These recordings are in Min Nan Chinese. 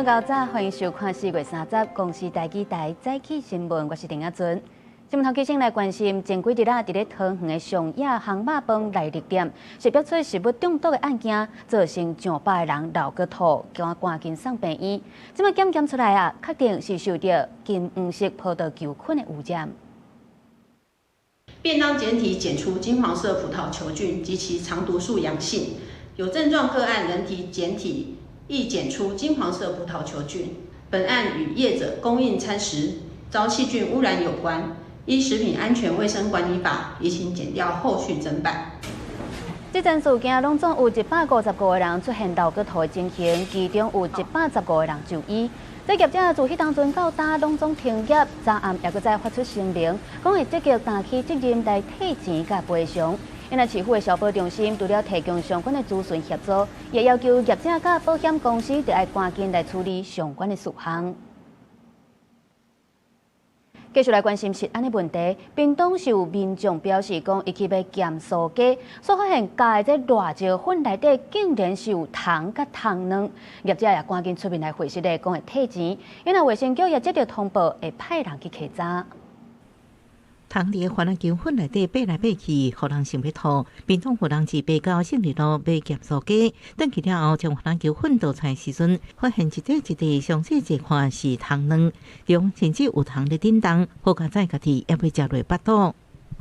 𠢕早，歡迎收看4月30公視台語台早起新聞，我是陳亞尊。新聞頭起先來關心，前幾日啊，佇咧桃園的上野烘肉飯來曆店，識別出食物中毒的案件，造成上百个人流閣吐，趕趕緊送病院。這擺檢檢出來啊，確定是受著金黃色葡萄球菌的污染。便當檢體檢出金黃色葡萄球菌及其腸毒素陽性，有症狀個案人體檢體亦檢出金黃色葡萄球菌。本案與業者供應餐食遭細菌污染有關。依食品安全衛生管理法，已請檢調後續偵辦。這件事件攏總有155個人出現流閣吐的情形，其中有115個人就醫。這業者自彼當陣到今攏總停業，昨暗也閣再發出聲明，講會積極擔起責任來退錢佮賠償。因為市府的消保中心除了提供相關的資訊協助，也要求業者佮保險公司著愛趕緊來處理相關的事項。繼續來關心食安的問題，屏東是有民眾表示講，伊去買鹹酥雞，煞發現加的這辣椒粉內底竟然是有蟲佮蟲卵，業者也趕緊出面來回釋咧，講會退錢。因為衛生局也接著通報，會派人去稽查。蟲佇番仔球粉內底爬來爬去，予人想欲吐。屏東有人佇北高勝利路買鹹酥雞，轉去了後將番仔球粉倒出來時陣，發現一塊一塊詳細細看是蟲卵，中甚至有蟲咧振動，好佳哉家己猶未食落腹肚。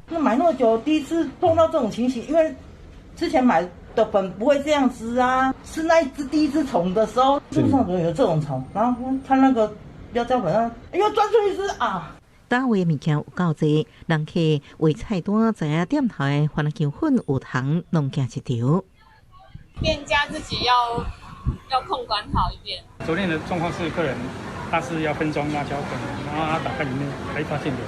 那買那麼久，第一次碰到這種情形，因為之前買的粉不會這樣子啊，是那一隻第一隻蟲的時候，路上怎麼有這種蟲？然後他那個辣椒粉啊，哎呦，鑽出一隻啊！打位的物件有夠濟，人客畫菜單知影店頭的番仔球粉有蟲，攏驚一條。店家自己要控管好一點。昨天的狀況是客人他是要分裝辣椒粉，然後他打開裡面，還發現有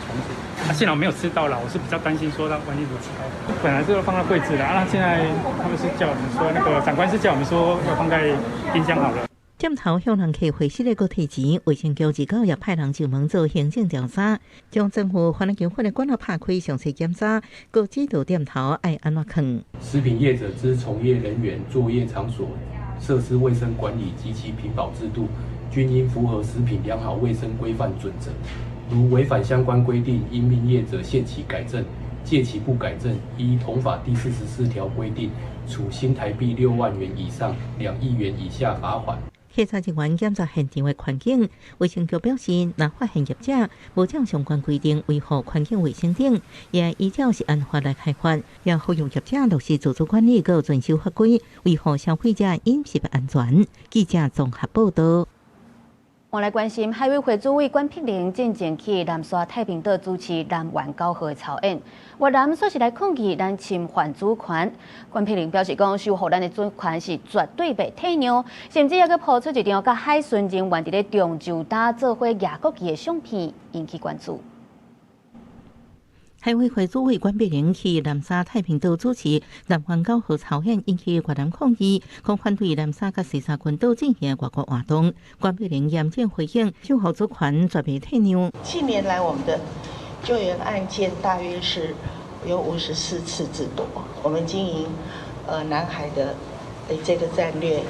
蟲子。他幸好沒有吃到啦，我是比較擔心說他萬一有吃到。本來是要放在櫃子的，啊，現在他們是叫我們說，那個長官是叫我們說要放在冰箱好了。店頭向人客回釋的閣退錢，衛生局二九也派人上門做行政調查，將政府番仔球粉的管仔拍開詳細檢查，閣指導店頭愛按怎囥。食品業者之從業人員、作業場所、設施衛生管理及其品保制度，均應符合食品良好衛生規範準則。如違反相關規定，應命業者限期改正，屆期不改正，依同法第44條規定，處新台幣6萬元以上2億元以下罰款。稽查人員檢查現場的環境，衛生局表示，若發現業者無照相關規定維護環境衛生等，也依照食安法來開罰，也呼籲業者落實自主管理，閣遵守法規，維護消費者飲食安全。記者綜合報道。我來關心海委會主委管碧玲進前去南沙太平島主持南丸9號的操演，越南煞是來抗議咱侵犯主權。管碧玲表示講，守護咱的主權是絕對袂退讓，甚至猶閣拋出一張佮海巡人員佇咧中洲礁做伙舉國旗的相片，引起關注。海委會主委管碧玲去南沙太平島主持南丸9號操演，引起越南抗議，講反對南沙佮西沙群島進行外交活動。管碧玲嚴正回應，守護主權絕袂退讓。近年來，我們的救援案件大約是有54次之多。我們經營南海的這個戰略，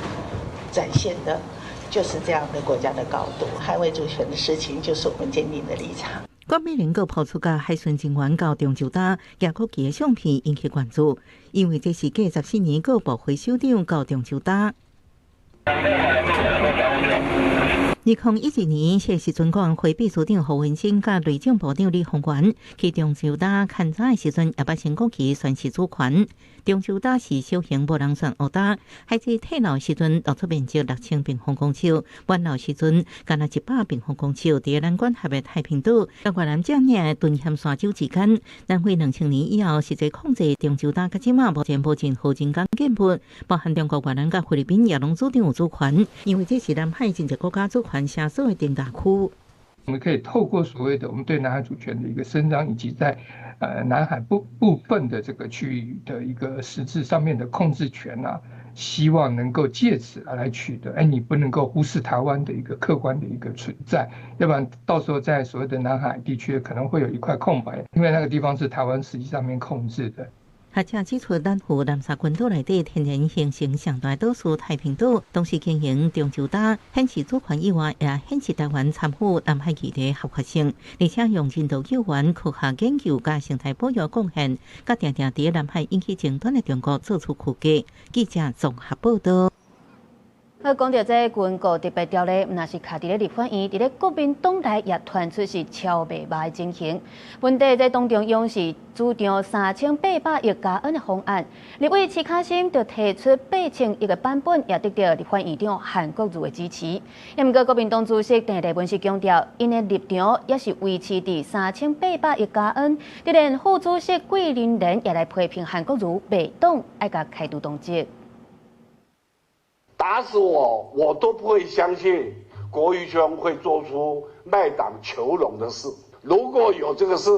展現的就是這樣的國家的高度，捍衛主權的事情，就是我們堅定的立場。管碧玲閣拋出佮海巡人員到中洲礁舉國旗的相片，引起關注，因為這是繼14年各部會首長到中洲礁。2012年，這時陣國安會秘書長胡文生佮內政部長李鴻源去中洲礁勘查的時陣，也捌升國旗宣示主權。中洲礁是小型無人船烏礁，海水退老時陣露出面積6000平方公尺，滿流時陣干焦100平方公尺。佇咱管轄的太平島，佮越南佔領的敦險沙洲之間，南非2000年以後實際控制中洲礁，到這馬目前無任何人工建物，包含中國、越南佮菲律賓也攏主張有主權，因為這是南海真濟國家主權聲索的爭議區。我們可以透過所謂的我們對南海主權的一個伸張，以及在南海部分的這個區域的一個實質上面的控制權啊，希望能夠借此來取得，哎，你不能夠忽視台灣的一個客觀的一個存在，要不然到時候在所謂的南海地區可能會有一塊空白，因為那個地方是台灣實際上面控制的。學者指出，南湖南沙群島內底天然形成上大島嶼太平島，同時經營中洲島，顯示主權以外，也顯示台灣參與南海議題合法性，而且用人道救援、科學研究佮生態保育貢獻，佮定定佇南海引起爭端的中國做出區隔。記者綜合報道。好，講著這軍購特別條例，毋但是卡佇咧立法院，佇咧國民黨內也傳出是超袂歹的情形。問題在黨中央是主張3800億加元的方案，立委徐卡心就提出8000億的版本，也得到立法院長韓國瑜的支持。毋過國民黨主席鄭麗文是強調，𪜶的立場也是維持佇3800億加元。就連副主席桂林蓮也來批評韓國瑜袂當愛共開除黨籍。打死我，我都不會相信國瑜兄會做出賣黨求榮的事。如果有這個事，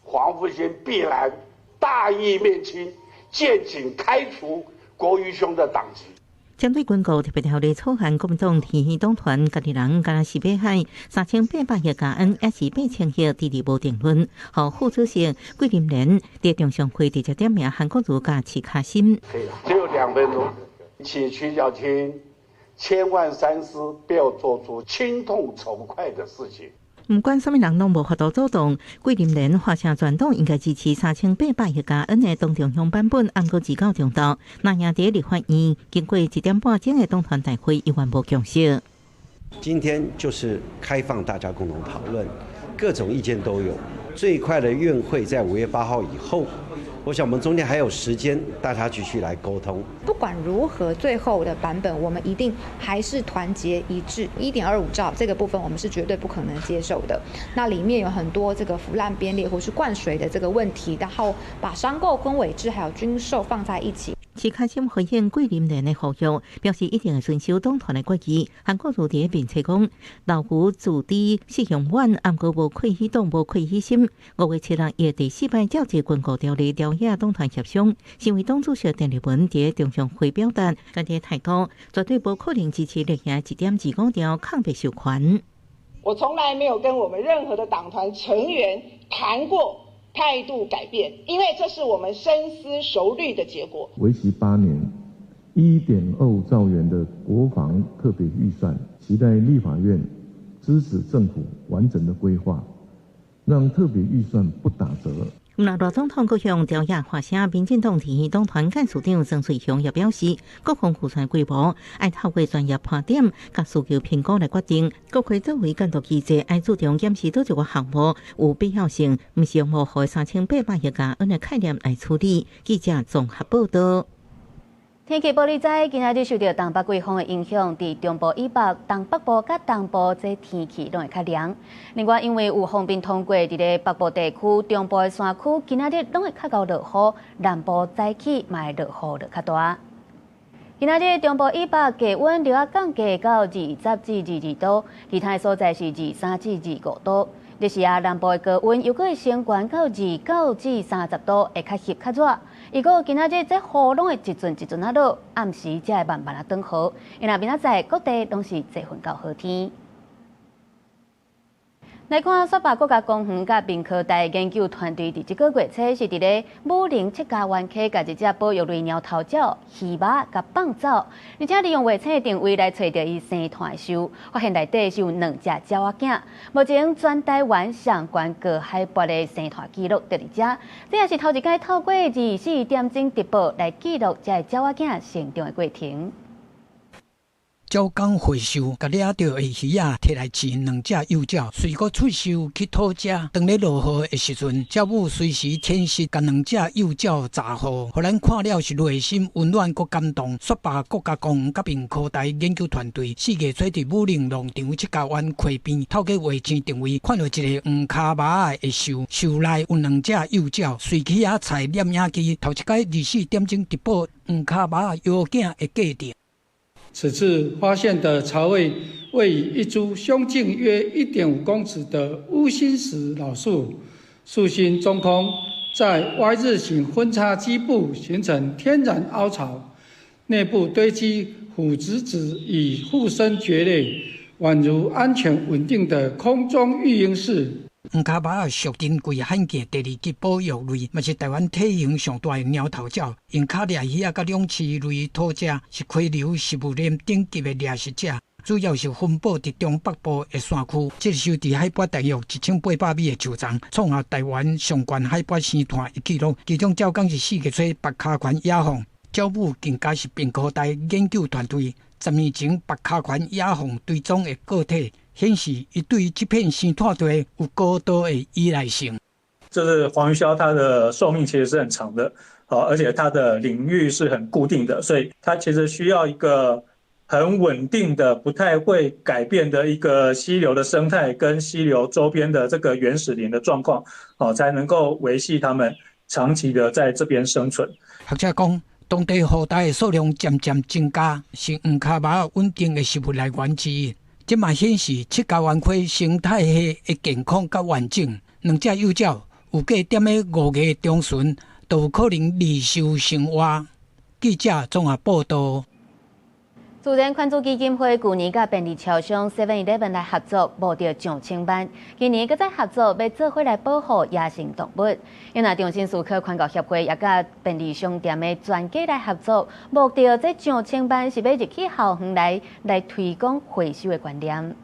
黃復興必然大義滅親，劍請開除國瑜兄的黨籍。針對軍購特別條例草案，國民黨天興黨團家己人敢若是欲喊3800億加元，抑是8000億，遲遲無定論。予副主席桂林蓮佇中常會直接點名韓國瑜佮徐卡心。可以了，只有2分鐘。請徐小青千萬三思，不要做出親痛仇快的事情。毋管啥物人攏無法度阻擋，桂林蓮發聲全黨應該支持3800億加元的黨中央版本，毋過直到中晝，那贏佇立法院經過1點半鐘的黨團大會，依然無共識。今天就是開放大家共同討論，各種意見都有。最快的院會在5月8號以後。我想我們中間還有時間，大家繼續來溝通。不管如何，最後的版本我們一定還是團結一致。1.25兆這個部分，我們是絕對不可能接受的。那裡面有很多這個腐爛編列或是灌水的這個問題，然後把商購昆委制還有軍售放在一起。徐卡心回應桂林蓮的呼籲，表示一定會遵守黨團的決議。韓國瑜佇面冊講，老牛自知食用軟，毋過無愧於黨，無愧於心。5月7日，伊第四擺召集軍購條例朝野黨團協商，身為黨主席鄭麗文佇中常會表達，家己態度絕對無可能支持力行1.25兆抗別授權。我從來沒有跟我們任何的黨團成員談過態度改變，因為這是我們深思熟慮的結果。為期8年，1.25兆元的國防特別預算，期待立法院支持政府完整的規劃，讓特別預算不打折。那賴總統閣向朝野發聲，民進黨提議黨團幹事長曾瑞雄也表示，國防預算規模愛透過專業盤點、佮需求評估來決定。國會作為監督機制，愛注重檢視佗一個項目有必要性，毋是用模糊3800億加元的概念來處理。記者綜合報道。天氣報你知，今仔日受著東北季風的影響，佇中部以北、東北部佮東部，這天氣攏會較涼。另外，因為有鋒面通過，佇咧北部地區、中部的山區，今仔日攏會較𠢕落雨，南部早起嘛會落雨落較大。今仔日中部以北低溫就仔降低到20至22度，其他的所在是23至25度。日時啊，南部的高溫又閣會升懸到29至30度，會較翕較熱。如果今仔日這雨攏會一陣一陣仔落，暗時才會慢慢仔轉好。因為明仔載各地攏是濟雲到好天。來看雪霸國家公園佮屏科大研究團隊，佇這個月初是佇咧武陵七家灣溪，共一隻保育類貓頭鳥魚猫共放走，而且利用衛星定位來揣著伊生湠的樹，發現內底是有兩隻鳥仔囝。目前全台灣上懸高海拔的生湠記錄佇遮，這也是頭一擺透過24點鐘直播來記錄這個鳥仔囝成長的過程。鳥港回收，共掠著的魚仔提來飼兩隻幼鳥，隨閣出岫去討食。當咧落雨的時陣，鳥母隨時舔食，共兩隻幼鳥閘雨，予咱看了是內心溫暖閣感動。雪霸國家公園佮屏科大研究團隊4月初佇武陵農場七家灣溪邊，透過衛星定位，看著一個黃跤貓仔的岫，岫內有兩隻幼鳥，隨去遐採攝影機，頭一擺24點鐘直播黃跤貓仔幼囝的過程。此次發現的巢位位於一株胸徑約1.5公尺的烏心石老樹，樹心中空，在 Y 字形分叉基部形成天然凹槽，內部堆積腐殖質與附生蕨類，宛如安全穩定的空中育嬰室。黃跤貓仔屬珍貴罕見第二級保育類，嘛是台灣體型上大的貓頭鳥。用跤掠魚仔佮兩棲類討食，是溪流食物鏈頂級的掠食者。主要是分布佇中北部的山區。這艘佇海拔大約1800米的樹叢，創下台灣上懸海拔生態的紀錄。其中，鳥港是4月初白跤環野放，鳥母更加是屏科大研究團隊10年前白跤環野放追蹤的個體，顯示伊對這片生態地有高度的依賴性。就是黃魚鴞，它的壽命其實是很長的，好，而且它的領域是很固定的，所以它其實需要一個很穩定的、不太會改變的一個溪流的生態跟溪流周邊的這個原始林的狀況，好，才能夠維繫它們長期的在這邊生存。學者講，當地雨帶的數量漸漸增加，是黃跤貓穩定的食物來源之一。這嘛顯示七鉸灣溪生態系的健康佮完整。兩隻幼鳥有計踮咧5月中旬，就有可能離巢成活。記者綜合報道。自然寬助基金會舊年佮便利超商 Seven Eleven 來合作，募著上千萬。今年閣再合作，欲做伙來保護野生動物。因為中新思科環教協會也佮便利商店的專家來合作，募著這上千萬是欲入去校園來推廣回收的觀念。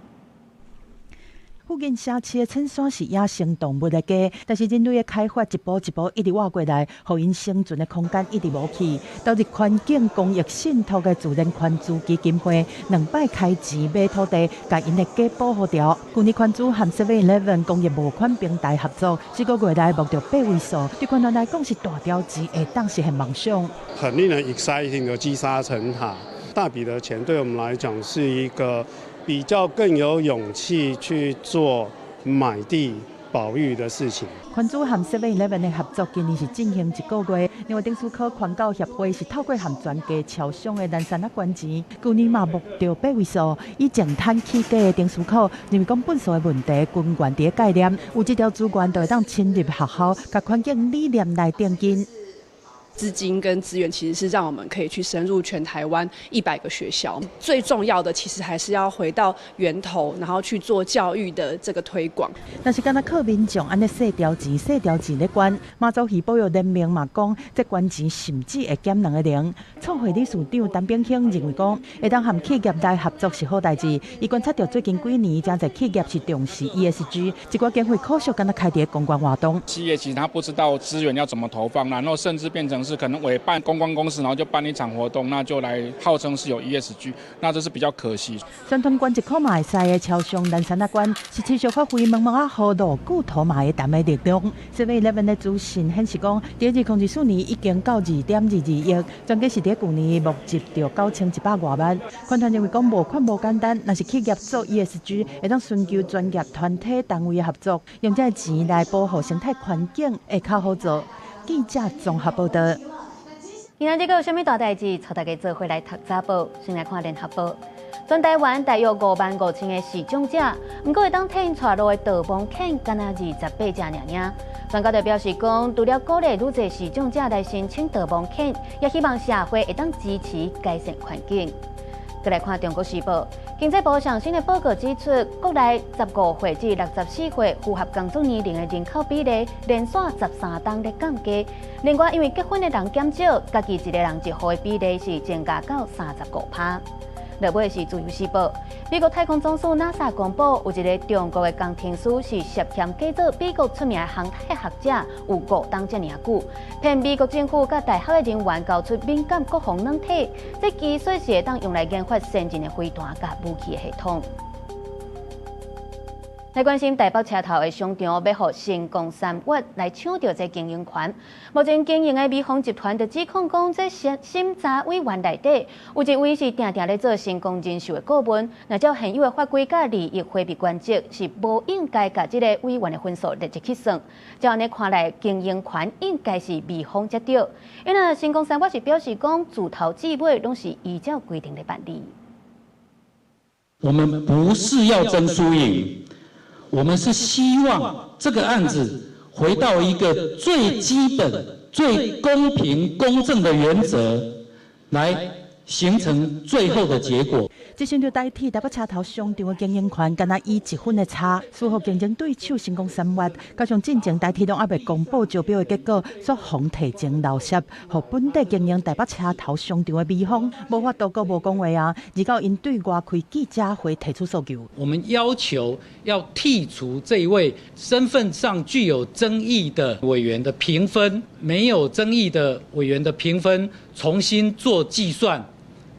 附近城市的浅山是野生動物的家，但是人類的開發一步一步一直挖過來，予𪜶生存的空間一直無去。投入環境公益信託的自然寬助基金會，兩擺開錢買土地，共𪜶的家保護著。舊年寬助和 Seven Eleven 公益募款平台合作，這個月來募著八位數，對寬團來講是大條錢，會當實現夢想。很令人 exciting 的積沙成塔，大筆的錢對我們來講是一個比較更有勇氣去做買地保育的事情。寬助和 Seven Eleven 的合作今年是進行一個月。另外，頂思科環教協會是透過和全家超商的藍山仔捐錢，舊年嘛募著八位數，以淨灘起家的頂思科認為講糞埽的問題根源佇概念，有這條資源就會當深入學校，共環境理念來定根。資金跟資源其實是讓我們可以去深入全台灣100個學校。最重要的其實還是要回到源頭，然後去做教育的這個推廣。但是敢若靠民眾按呢細條錢、細條錢咧捐，馬祖魚保育聯盟嘛講，這捐錢甚至會減兩个零。創會理事長陳炳興認為講，會當和企業來合作是好代誌。伊觀察著最近幾年，誠濟企業是重視 ESG，一寡經費可惜敢若開佇公關活動。企業其實他不知道資源要怎麼投放，然後甚至變成是可能委辦公關公司，然後就辦一場活動，那就來號稱是有 ESG，那這是比較可惜。全團捐一箍嘛會使的超商藍山仔捐，是持續發揮毛毛仔河路固土嘛會談的力量。Seven Eleven 的資訊顯示講，佇2024年已經到2.22億，全家是佇舊年募集著9100外萬。寬團認為講募款無簡單，若是企業做 ESG，會當尋求專業團體單位的合作，用這个錢來保護生態環境，會較好做。記者綜合報道。今仔日閣有啥物大代誌？帶大家做伙來讀早報。先來看聯合報，全台灣大約5萬5千个視障者，毋過會當替𪜶帶路的導盲犬，敢若28隻爾爾。專家就表示講，除了鼓勵愈濟視障者來申請導盲犬，也希望社會會當支持改善環境。閣來看《中國時報》，經濟部上新的報告指出，國內15歲至64歲符合工作年齡的人口比例，連續13冬咧降低。另外，因為結婚的人減少，家己一个人一戶的比例是增加到35%。落尾是自由時報，美國太空總署 NASA 公布，有一个中國的工程師是涉嫌假做美國出名的航太學者，有5冬遮爾久，騙美國政府佮大學的人員交出敏感國防軟體，這技術是會當用來研發先進的飛彈佮武器系統。來關心台北車頭的商場，欲予成功三越來搶著這經營權。目前經營的美豐集團就指控講，這審查委員內底有一位是定定咧做成功人壽的顧問，若照現有的法規佮利益回避原則，是無應該共這个委員的分數列入去算。照按呢看來，經營權應該是美豐才對。因為成功三越是表示講，自頭至尾攏是依照規定來辦理。我們不是要爭輸贏。我們是希望這個案子回到一個最基本、最公平、公正的原則，來形成最後的結果。這想著台鐵台北車頭商場的經營權，敢若以一分的差，輸予競爭對手新光三越，加上進前台鐵攏猶未公布招標的結果，煞予提前流攝，予本底經營台北車頭商場的美方無法度閣無講話啊！而到𪜶對外開記者會提出訴求。我們要求要剔除這一位身份上具有爭議的委員的評分，沒有爭議的委員的評分重新做計算，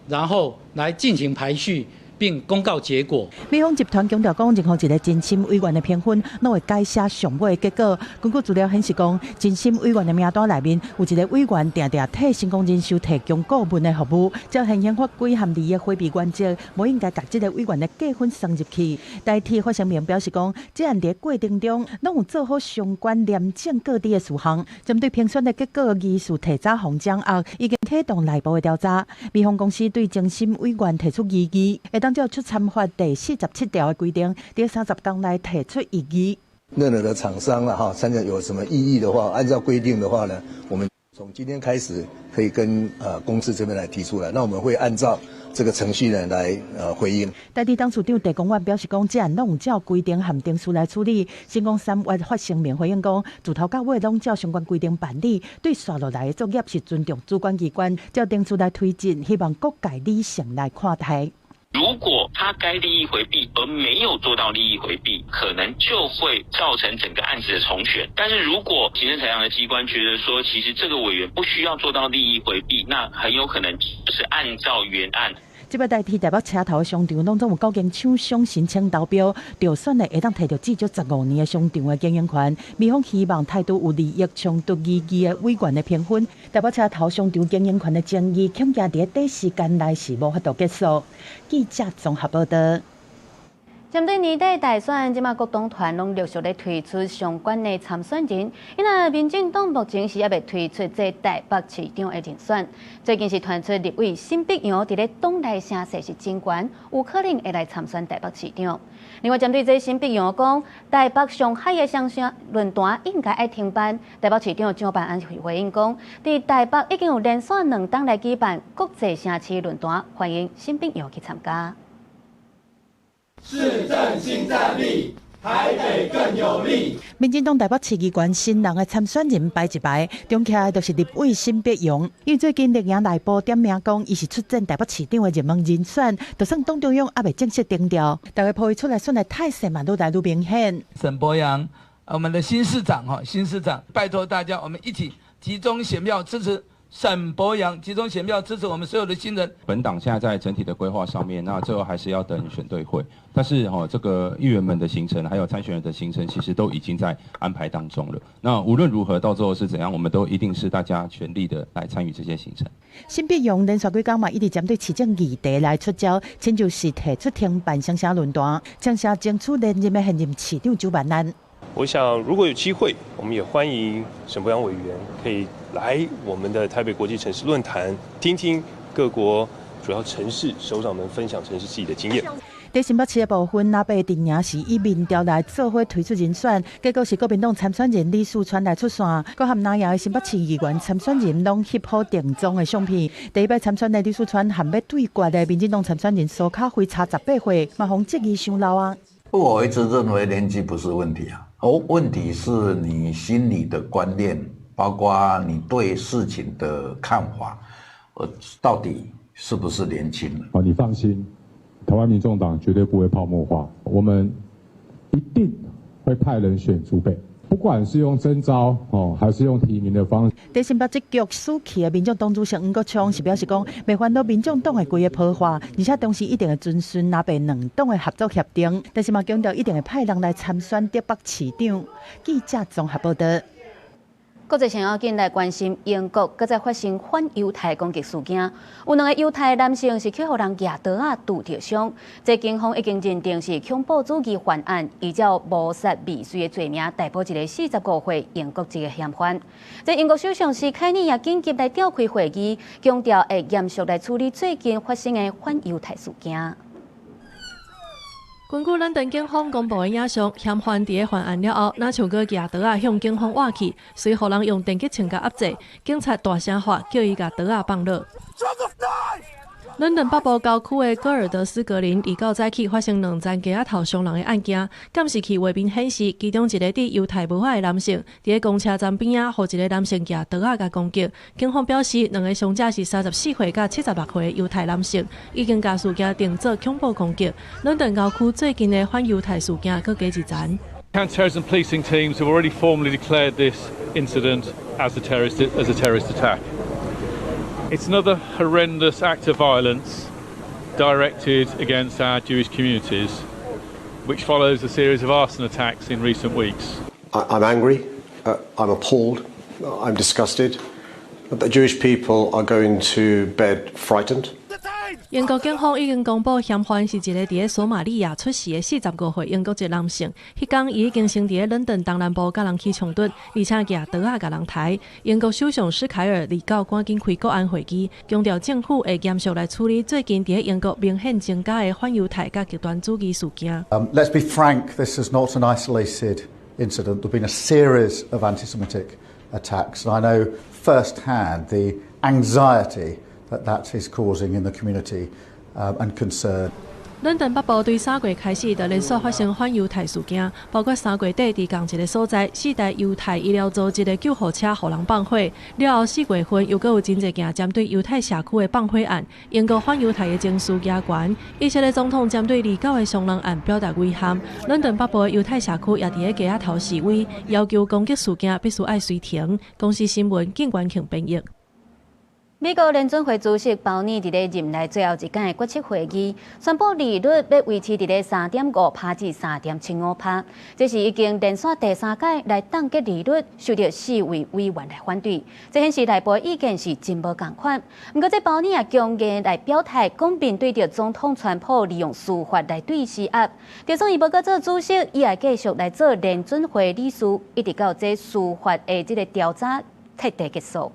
然後來進行排序，並公告結果。美方集團強調講，任何一个評審委員的評分，攏會改寫上尾的結果。根據資料顯示講，評審委員的名單內面有一个委員定定替成功人壽提供顧問的服務，照現行法規和利益迴避原則，無應該共這个委員的計分算入去。台鐵發聲明表示講，這案佇過程中攏有做好相關廉政告知的事項，針對評選的結果，疑似提早予掌握，已經啟動內部的調查。美方公司對評審委員提出異議，會當照出參法第47條的規定，佇30天內提出異議。任何的廠商啦，哈，參加有什麼異議的話，按照規定的話呢，我們從今天開始可以跟公司這邊來提出來，那我們會按照這個程序呢來回應。台鐵董事長鄭公遠表示講，這案攏有照規定和程序來處理。新光三越發聲明回應講，自頭到尾攏照相關規定辦理，對紲落來的作業是尊重主管機關，照程序來推進，希望各界理性來看待。如果他該利益迴避而沒有做到利益迴避，可能就會造成整個案子的重選。但是如果行政裁量的機關覺得說，其實這個委員不需要做到利益迴避，那很有可能就是按照原案。這擺代替台北車頭的商場，攏總有九間廠商申請投標，著選的會當提著至少15年的商場的經營權。美方希望態度有利益衝突異議的委員的評分，台北車頭商場經營權的爭議，恐驚佇短時間內是無法度結束。記者綜合報道。針對年底大選，這馬各黨團攏陸續咧推出相關的參選人。因為民進黨目前是猶未推出這台北市長的人選。最近是傳出立委沈伯洋佇咧黨內聲勢是真懸，有可能會來參選台北市長。另外，針對這沈伯洋講，台北上海的雙城論壇應該愛停辦。台北市長蔣萬安回應講，佇台北已經有連續兩冬來舉辦國際城市論壇，歡迎沈伯洋去參加。市政新戰力，台北更有力。民進黨台北市議員新人的參選人排一排，中起來就是立委沈伯洋。因為最近綠營內部點名講，伊是出戰台北市長的熱門人選，就算黨中央猶未正式定調，大家抱伊出來選的態勢嘛，愈來愈明顯。沈伯洋，我們的新市長哈，新市長，拜託大家，我們一起集中選票支持沈伯洋，集中選票支持我們所有的新人。本黨現在在整體的規劃上面，那最後還是要等選對會。但是哈，這個議員們的行程，還有參選人的行程，其實都已經在安排當中了。那無論如何，到最後是怎樣，我們都一定是大家全力的來參與這些行程。沈伯洋連續幾工嘛，一直針對市政議題來出招，親像是提出停辦雙城論壇，雙城爭取連任的現任市長蔣萬安。我想，如果有機會，我們也歡迎沈伯洋委員可以來我們的台北國際城市論壇，聽聽各國主要城市首長們分享城市治理的經驗。佇新北市的部分，藍白陣營是以民調來做伙推出人選，結果是國民黨參選人李四川來出線，閣和藍營的新北市議員參選人攏翕好定妝的相片。第一擺參選的李四川和欲對決的民進黨參選人蘇卡輝差18歲，嘛予質疑傷老啊。我一直認為年紀不是問題啊，哦，問題是你心裡的觀念，包括你對事情的看法，到底是不是年輕？哦，你放心，台灣民眾黨絕對不會泡沫化，我們一定會派人選竹北，不管是用徵召哦，還是用提名的方式。佇新北這局輸去的民眾黨主席黃國昌是表示講，袂煩惱民眾黨的規个破壞，而且同時一定會遵循藍白兩黨的合作協定，但是嘛強調一定會派人來參選竹北市長。記者綜合報道。國際上要緊來關心英國，閣再發生反猶太攻擊事件，有兩个猶太男性是去予人舉刀仔挃著傷，這警方已經認定是恐怖主義犯案，依照謀殺未遂的罪名逮捕一个45歲英國籍的嫌犯。這英國首相施凱爾也緊急來召開會議，強調會嚴肅來處理最近發生的反猶太事件。根據倫敦警方公布的影像，嫌犯佇咧犯案了後，若像閣舉刀仔向警方倚去，隨予人用電擊槍共壓制。警察大聲喊，叫伊共刀仔放落。倫敦北部郊區的戈爾德斯格林，二九早起發生兩宗街仔頭傷人的案件。監視器畫面顯示，其中一个佇猶太帽仔的男性，佇咧公車站邊仔，予一个男性舉刀仔共攻擊。警方表示，兩个傷者是34歲佮76歲的猶太男性，已經共事件定做恐怖攻擊。倫敦郊區最近的反猶太事件閣加一層。 Counter-terrorism policing teams have already formally declared this incident as a terrorist attack. It's another horrendous act of violence directed against our Jewish communities, which follows a series of arson attacks in recent weeks. I'm angry, I'm appalled, I'm disgusted that the Jewish people are going to bed frightened. 英國警方已經公布，嫌犯是一个佇咧索馬利亞出世的45歲英國籍男性。彼工伊已經先佇咧倫敦東南部佮人起衝突，而且舉刀仔共人刣。英國首相施凱爾二九趕緊開國安會議，強調政府會嚴肅來處理最近佇咧英國明顯增加的反猶太佮極端主義事件。 Let's be frank, this is not an isolated incident. There have been a series of anti-Semitic attacks, and I know firsthand the anxiety that that is causing in the community and concern. 倫敦北部對3月開始就連續發生反猶太事件，包括3月底佇仝一个所在，四台猶太醫療組織的救護車予人放火。了後4月份又閣有真濟件針對猶太社區的放火案。英國反猶太的情緒加懸，以色列總統針對二九的傷人案表達遺憾。倫敦北部的猶太社區也佇咧街仔頭示威，要求攻擊事件必須愛隨停。公視新聞景元慶編譯。美國聯準會主席鮑爾佇咧任內最後一擺的決策會議，宣布利率欲維持佇咧3.5趴至3.75趴，這是已經連續第三屆來凍結利率，受到四位委員來反對。這顯示內部意見是真無仝款。毋過，這鮑爾也強硬來表態，講面對著總統川普利用司法來對施壓，就算伊無閣做主席，伊也繼續來做聯準會理事，一直到這司法的這个調查徹底結束。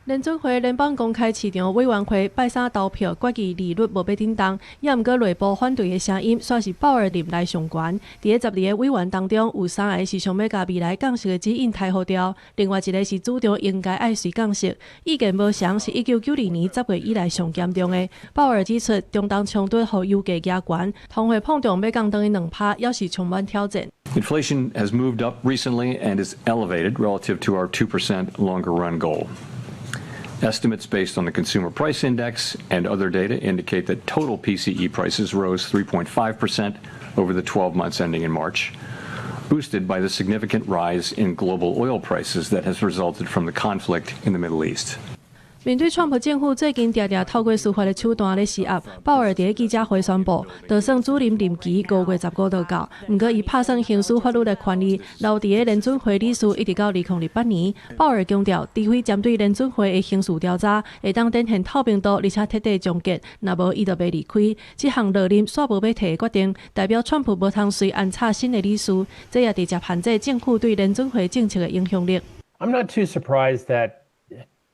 聯準會聯邦公開市場委員會拜三投票決議利率無欲振動，也毋過內部反對的聲音，煞是鮑爾任內上懸。佇咧12个委員當中，有三个是想欲共未來降息的指引抬予掉，另外一个是主張應該愛隨降息。意見無相，是1992年10月以來上嚴重的。鮑爾指出，中東衝突予油價加懸，通貨膨脹欲降轉去2趴，猶是充滿挑戰。 Inflation has moved up recently and is elevated relative to our 2% longer run goal. Estimates based on the Consumer Price Index and other data indicate that total PCE prices rose 3.5% over the 12 months ending in March, boosted by the significant rise in global oil prices that has resulted from the conflict in the Middle East. 面對川普政府最近定定透過司法的手段咧施壓，鮑爾佇咧記者會宣布，就算主任任期5月15就到，毋過伊拍算行使法律的權利，留佇咧聯準會理事一直到2028年。鮑爾強調，除非針對聯準會的刑事調查會當展現透明度，而且徹底終結，若無伊就袂離開。這項落任煞無欲退的決定，代表川普無通隨安插新的理事，這也直接限制政府對聯準會政策的影響力。 I'm not too surprised that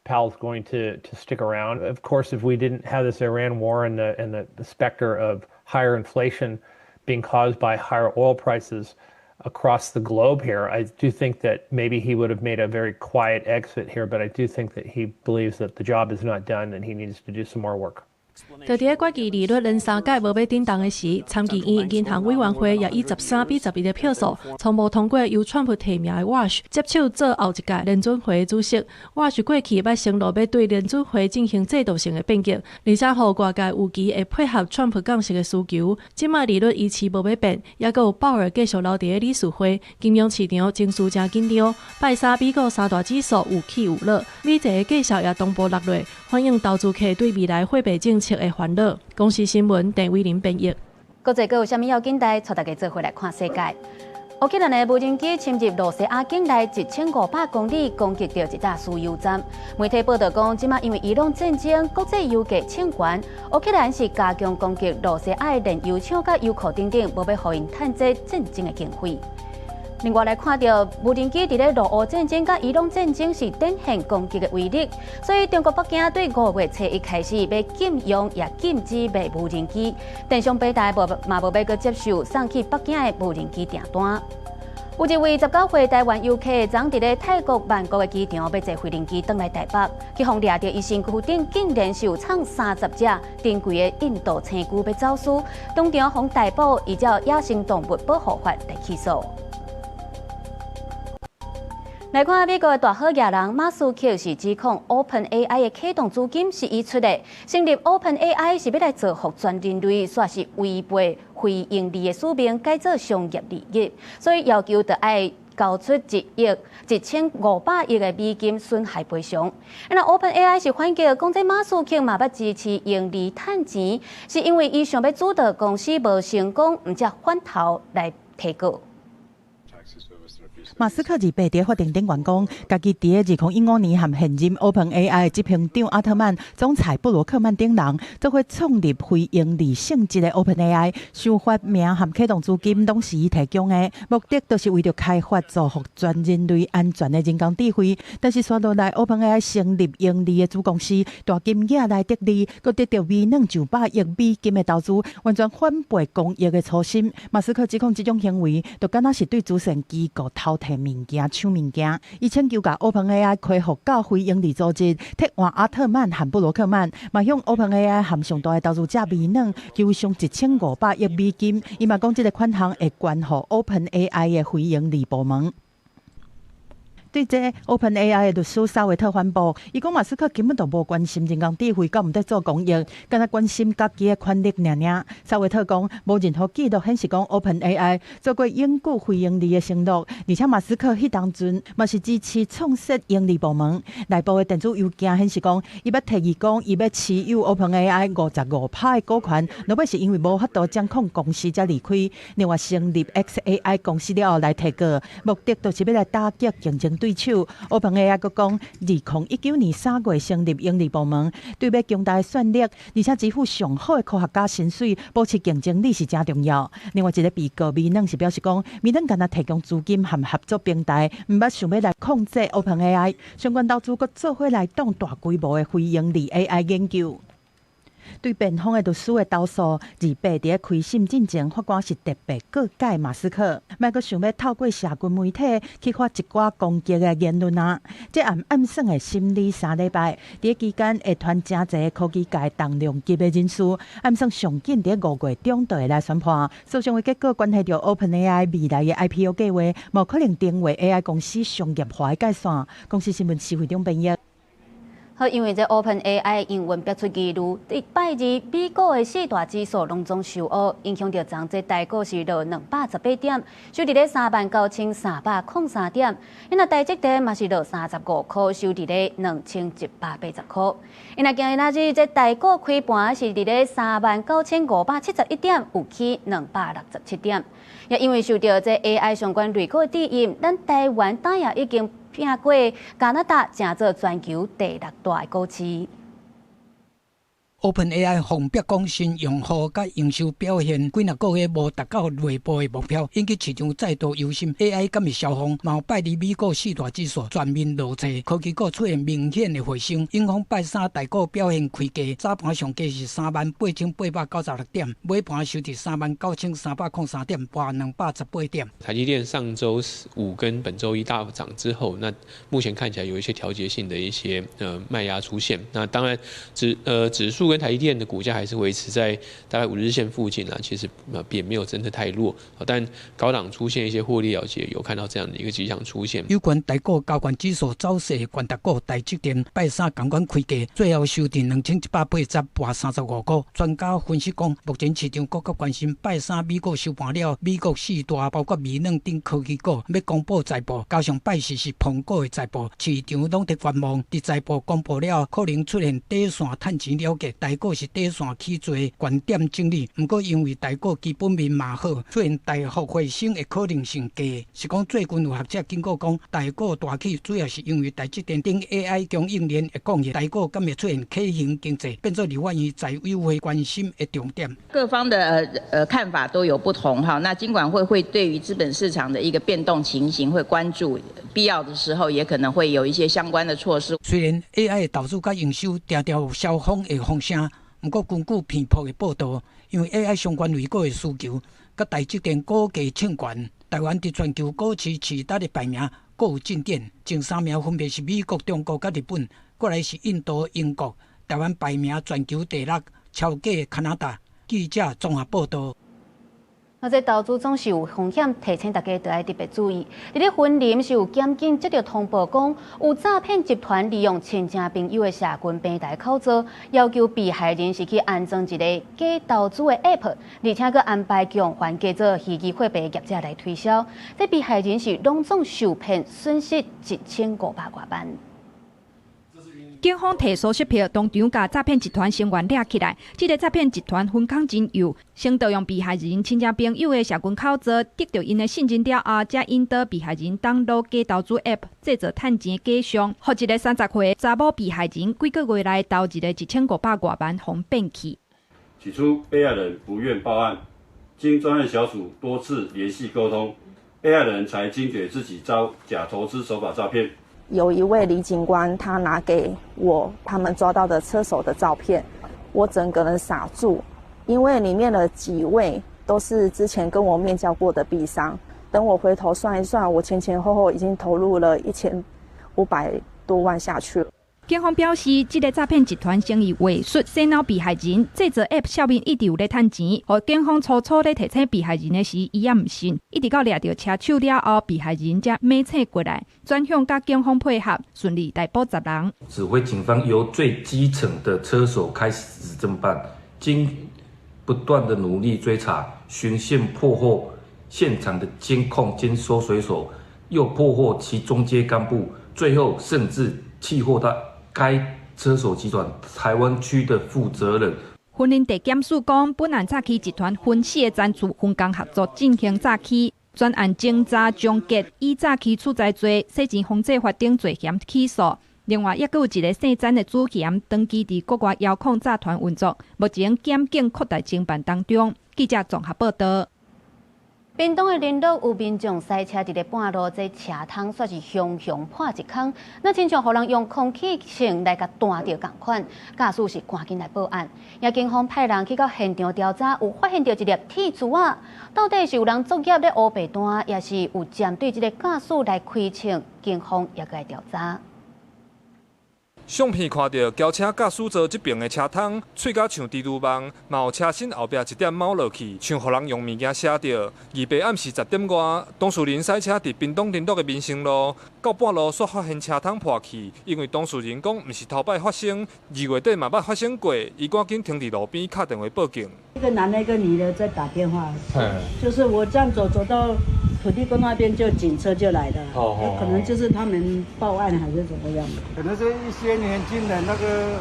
Powell's going to stick around. Of course, if we didn't have this Iran war and the specter of higher inflation being caused by higher oil prices across the globe here, I do think that maybe he would have made a very quiet exit here. But I do think that he believes that the job is not done and he needs to do some more work. 就佇咧決議利率連三屆無欲振動的時，參議院銀行委員會也以13比11的票數，初步通過由川普提名的 Warsh 接手做後一屆聯準會主席。Warsh 過去捌承諾欲對聯準會進行制度性的變革，而且予外界預期會配合川普降息的需求。這擺利率維持無欲變，猶閣有鮑爾繼續留佇咧理事會，金融市場情緒誠緊張。拜三美股三大指數有起有落，美債的價數也同步落落，反映投資客對未來貨幣政策的煩惱。公視新聞鄭偉林編譯。國際閣有啥物要緊代？帶大家做伙來看世界。烏克蘭的無人機侵入露西亞境內1500公里，攻擊著一搭輸油站。媒體報道講，這擺因為伊朗戰爭，國際油價衝懸，烏克蘭是加強攻擊露西亞的煉油廠佮油庫等等，無欲予𪜶趁這戰爭的經費。另外來看著無人機佇咧俄烏戰爭佮伊朗戰爭是展現攻擊的威力，所以中國北京對5月初一開始欲禁用也禁止賣無人機，電商平台無嘛無欲閣接受送去北京的無人機訂單。有一位19歲台灣遊客，昨佇咧泰國曼谷的機場欲坐飛行機轉來台北，去予掠著伊身軀頂竟然是有藏30隻珍貴的印度青龜欲走私，當場予逮捕，依照野生動物保護法來起訴。來看美國的大好額人馬斯克是指控 OpenAI 的啟動資金是伊出的，成立 OpenAI 是欲來造福全人類，煞是違背非營利的使命，改做商業利益，所以要求著愛交出1億1500億的美金損害賠償。那 OpenAI 是反擊，講這馬斯克嘛捌支持盈利趁錢，是因為伊想欲主導公司無成功，毋才反頭來提告。馬斯克28佇法庭頂懸講，家己佇2015年和現任 OpenAI 執行長阿特曼、總裁布羅克曼等人，做伙創立非營利性質的 OpenAI，想法名和啟動資金攏是伊提供的，目的就是為著開發造福全人類安全的人工智慧。但是紲落來 OpenAI 成立營利的子公司，大金額來得利，閣得著微軟上百億美金的投資，完全反背公益的初心。馬斯克指控這種行為，就敢若是對慈善機構偷提物件、搶物件。伊請求共 OpenAI 恢復到非營利組織，撤換阿特曼和布羅克曼，嘛向 OpenAI 和上大的投資者微軟求償1500億美金。伊嘛講，這個款項會捐予 OpenAI 的非營利部門。對這 OpenAI 的律師薩維特反駁，伊講馬斯克根本就無關心人工智慧，敢毋佇做公益，干焦關心家己的權力爾爾。薩維特講，無任何記錄顯示講 OpenAI 做過永久非營利的承諾，而且馬斯克彼當陣嘛是支持創設營利部門。內部的電子郵件顯示講，伊捌提議講，伊欲持有 OpenAI 55%的股權，落尾是因為無法度掌控公司才離開。另外成立 xAI 公司了後來提告，目的就是欲來打擊競爭對手。OpenAI 閣講，2019年3月成立營利部門，對欲強大的算力，而且支付上好的科學家薪水，保持競爭力是誠重要。另外一個被告微軟是表示講，微軟干焦提供資金和合作平台，毋捌想欲來控制 OpenAI。相關投資閣做伙來擋大規模的非營利 AI 研究。對辯方的律師的投訴，28佇咧開審進前，法官是特別告誡馬斯克，莫閣想欲透過社群媒體去發一寡攻擊的言論啊！這案按算會審理3禮拜，佇期間會傳誠濟科技界重量級的人士，按算上緊佇5月中就會來宣判。訴訟的結果關係著 OpenAI 未來的 IPO 計劃，無可能成為 AI 公司商業化的界線。公視新聞施惠中編譯。好，因為這 OpenAI 營運爆出疑慮，禮拜二美股的四大指數攏總受烏，影響著昨這台股是落218點，收佇咧39,303點。若台積電嘛是落35塊，收佇咧2180塊。若今仔日這台股開盤是佇咧39,571點，有起267點。也因為受著這 AI 相關類股的指引，咱台灣今也已經拚過加拿大，成做全球第六大的股市。 OpenAI 予爆講新用戶佮營收表現幾若個月無達到內部的目標，引起市場再度憂心。AI 敢會燒瘋？嘛拜二美股四大指數全面落挫，科技股出現明顯的回升，影響拜三台股表現開低，早盤上低是38,896點，尾盤收佇39,303點，跋218點。台積電上週五跟本週一大漲之後，那目前看起來有一些調節性的一些賣壓出現。那當然指數跟台積電的股價還是維持在大概5日線附近啊，其實也沒有真的太弱，但高檔出現一些獲利了結，有看到這樣的一個跡象出現。有關台股加權指數走勢，權值股台積電拜三仝款開低，最後收佇2180，跋35塊。專家分析講，目前市場閣較關心拜三美股收盤了，美國四大包括微軟等科技股欲公布財報，加上拜四是蘋果的財報，市場攏佇觀望。佇財報公布了，可能出現短線趁錢了結。台股是短線起做懸點整理，毋過因為台股基本面嘛好，出現大幅回升的可能性低。是講最近有學者警告講，台股大起主要是因為台積電等 AI 供應鏈的貢獻，台股敢會出現 K 型經濟，變做立法院財委會關心的重點。各方的看法都有不同哈，那金管會會對於資本市場的一個變動情形會關注，必要的時候也可能會有一些相關的措施。雖然 AI 的投資佮營收定定有燒風的風聲，毋過根據彭博的報導，因為 AI 相關類股的需求，佮台積電股價衝懸。台灣佇全球股市市值的排名閣有進展，前三名分別是美國、中國佮日本，過來是印度、英國。台灣排名全球第六，超過加拿大。記者綜合報道。那這投資總是有風險，提醒大家都愛特別注意。佇咧雲林是有檢警接到通報，講有詐騙集團利用親戚朋友的社群平台口座，要求被害人是去安裝一個假投資的 App，而且閣安排共還假做虛擬貨幣業者來推銷。這被害人是攏總受騙，損失1500外萬。警方提搜攝票，當場共詐騙集團成員掠起來。這个詐騙集團分工真幼，先盜用被害人親戚朋友的社群口座，得著𪜶的信任了後，才引導被害人 download 假投資 App，製造趁錢假象，予一个30歲查某被害人幾个月內投入了1500外萬，予騙去。起初，被害人不願報案，經專案小組多次聯繫溝通，被害人才驚覺自己遭假投資手法詐騙。有一位李警官，他拿給我他們抓到的車手的照片，我整個人傻住，因為裡面的幾位都是之前跟我面交過的幣商。等我回頭算一算，我前前後後已經投入了1500多萬下去了。警方表示，這个詐騙集團先以話術洗腦被害人，製造 App 笑面一直有咧趁錢，予警方初初咧提醒被害人的時，伊也毋信，一直到掠著車手了後，被害人才猛醒過來，轉向佮警方配合，順利逮捕10人。指揮警方由最基層的車手開始偵辦，經不斷的努力追查，循線破獲現場的監控兼收水手，又破獲其中階幹部，最後甚至緝獲到該車手集團台灣區的負責人。雲林地檢署講，本案詐欺集團分四个層次分工合作進行詐欺，全案偵查終結，以詐欺取財罪、洗錢防制法等罪嫌起訴。另外，抑閣有一个姓詹的主嫌，長期佇國外遙控詐團運作，目前檢警擴大偵辦當中。記者綜合報道。屏東的麟洛有民眾駛車佇咧半路，這車窗煞是雄雄破一空，若親像予人用空氣槍來共彈著仝款，駕駛是趕緊來報案，也警方派人去到現場調查，有發現著一粒鐵珠仔，到底是有人作業咧烏白彈，抑是有針對這个駕駛來開槍？警方也閣來調查。相片看著轎車駕駛座這爿的車窗，碎甲像蜘蛛網，嘛有車身後壁一點凹落去，像予人用物件寫著。二八暗時10點外，當事人駛車佇屏東麟洛的民生路，到半路煞發現車窗破去，因為當事人講毋是頭擺發生，2月底嘛捌發生過，伊趕緊停佇路邊敲電話報警。一個男的，一個女的在打電話，就是我這樣走走到土地公那邊，就警車就來了，可能就是他們報案還是怎麼樣。可能是一些年輕人，那個